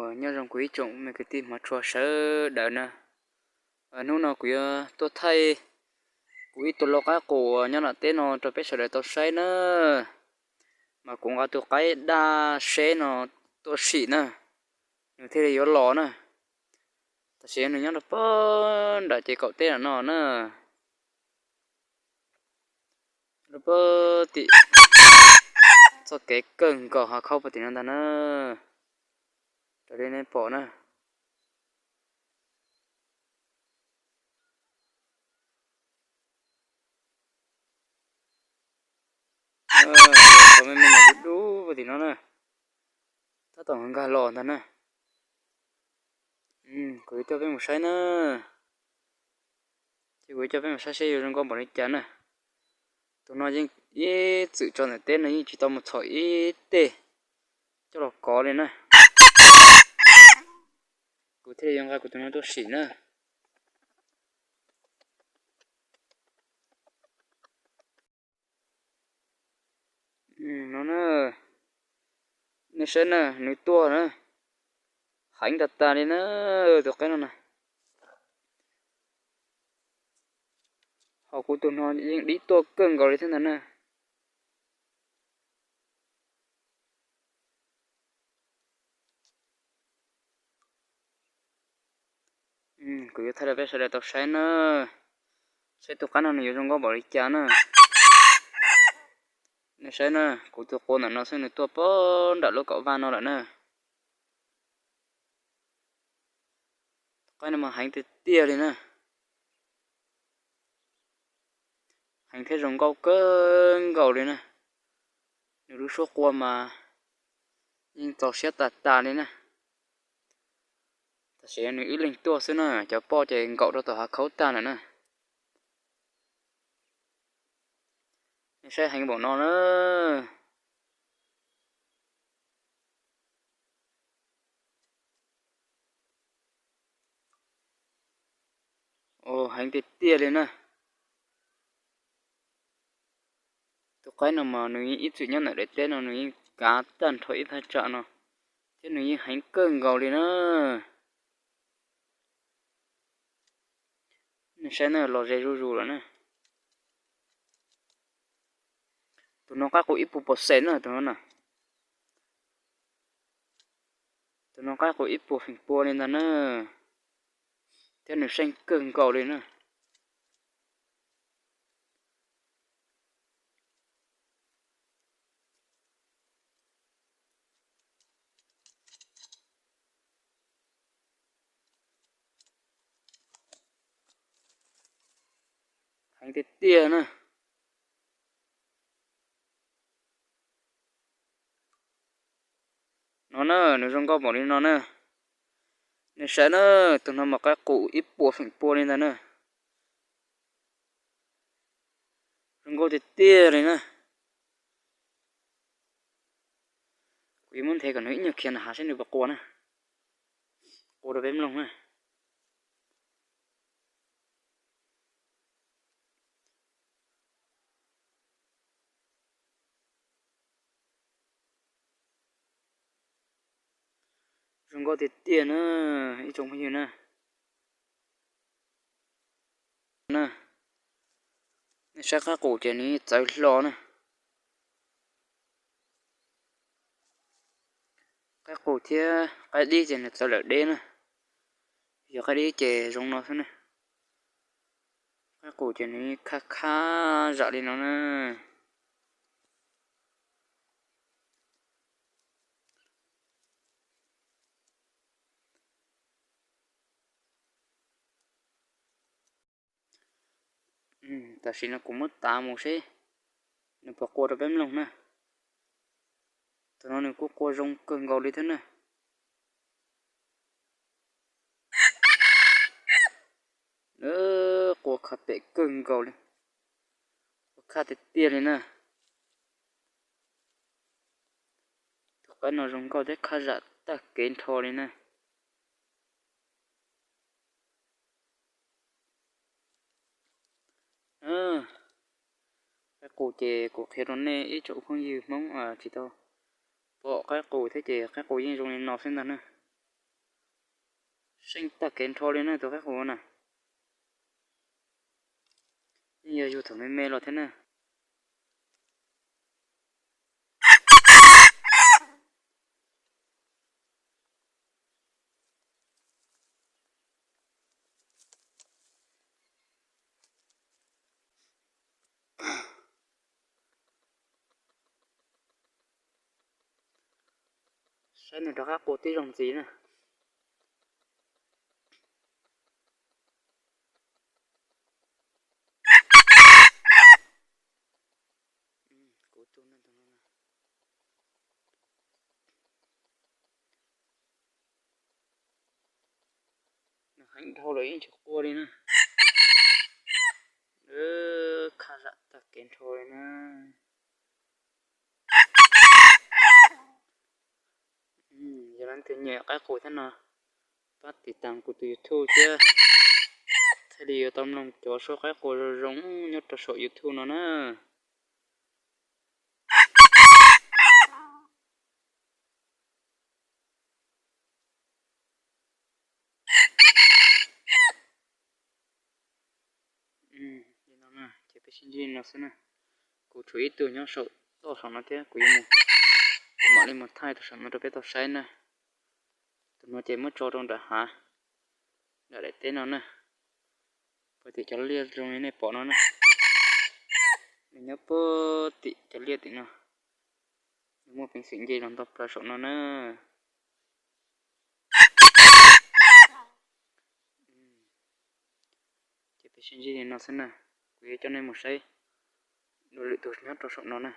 Nyob zoo kuv ib tsoom me kwv tij hmov tshua sawv daws na. Hnub no kuv yuav tuaj thaij kuv ib tug lau qaib qus uas nyob nram teb no rau peb sawv daws tau saib na. Mas kuv nqa tus qaib daj seb no tuaj sim na, nws thiaj li yuav los na. Tam sim nws nyob rau pem nram ces kaum teb no na. Rau pem tim txoj kev kawg nkaus hav khaub pem tim no ntag na. Raws li nej pom na. Qhov me me nyuam dub dub tim no na, tab tom nkag los ntag na. Kuv yuav coj peb mus saib na. Ces kuv yuav coj peb mus saib seb yuav zoo nkauj npaum li cas na. Tus no yeej ib txwm tso ntawm teb no yeej tsis tau mus txhom ib teg coj los kov li na. Kuv thiaj li yuav nqa kuv tus no tuaj sim na. No na, nej saib na, nws tuaj na, heev tas tas li na, tus qaib no na. Ho kuv tus no yeej dib tuaj kawg nkaus li thiab ntag na. Kuv yuav thaij rau peb sawv daws tau saib na, saib tus qaib no nws yuav zoo nkauj npaum li cas na. Nej saib na, kuv tus qua ntawm no xwb nws tuaj pem nram lub kaum vaj no lawm na. Tus qaib no mas heev tiag tiag li na. Heev thiab zoo nkauj kawg nkaus li na. Nws lub suab qua mas yeej txaus siab tas tas li na. Tab sis nws ib leeg tuaj xwb na, cov poj ces nkaum rau tom hav khaub tag lawm na. Nej saib heev npaum no na. Heev tiag tiag li na. Tus qaib no mas nws yeej ib txwm nyob ntawm daim teb no nws yeej kav tag nrho ib thaj tsam no, thiab nws yeej heev kawg nkaus li na. Nej saib na, los ze zuj zus lawm na. Tus no qaib qus ib puas pawv xees na, tus no na. Tus no qaib qus ib puas feem pua li ntag na, thiab nws seej kawg nkaus li na. Heev tiag tiag na. No na, nws zoo nkauj npaum li no na. Nej saib na, tus no mas qaib qus ib puas feem pua li ntag na. Zoo nkauj tiag tiag li na. Kuv yuav muab nthe kom nws ib nyuag khiav nram hav seb nws puas qua na. Qua rau peb mloog na. Zoo nkauj tiag tiag na, ib tsoom phooj ywg na. Nej saib qaib qus ces nws txawv hlo na. Qaib qus thiab qaib dib ces nws txawv lawm deb na. Yog qaib dib ces zoo no xwb na. Qaib qus ces nws khaj khaj zam li no na. Tam sim no kuv muab tav mus seb nws puas qua rau peb mloog na. Tus no nws kuj qua zoo kawg nkaus li thiab na. Qua khaj pem kawg nkaus li. Qua khaj tiag tiag li na. Tus qaib no zoo nkauj thiab khaj zam tag kev nrho li na. Qaib qus ces kuv qhia rau nej ib tsoom phooj ywg Hmoob tsis tau pom qaib qus thiab ces qaib qus yeej zoo li no xwb ntag na. Seej tag kev nrho li na tus qaib qus na. Yeej yog yug thaum me me los thiab na. Saib nws rov qab qus tib zoo ntxiv na. Kuv tus no, nws heev dhau lawm yeej tsis qua li na. Khab zam tag kev nrho li na. Yog leej twg nyiam qaib qus thiab no, pab tiv tas kuv tus YouTube thiab, thiaj li yuav tau mloog cov suab qaib qus zoo zoo nyob rau saum YouTube no na. Ces peb sib ntsib no xwb na. Kuv tshuav ib tug nyob saum toj saum no thiab kuv yuav mus, kuv mam li mus thaij tus saum no rau peb tau saib na. Tus no ces muab tso rau nram hav, nram daim teb no na. Puag tim cov liaj zoo li nej pom no na, nws nyob puag tim cov liaj tim no. Nws muaj peev xwm nce los nto plaws saum no na. Ces peb sib ntsib li no xwb na, kuv yuav coj nej mus saib dua lwm tus nyob rau saum no na.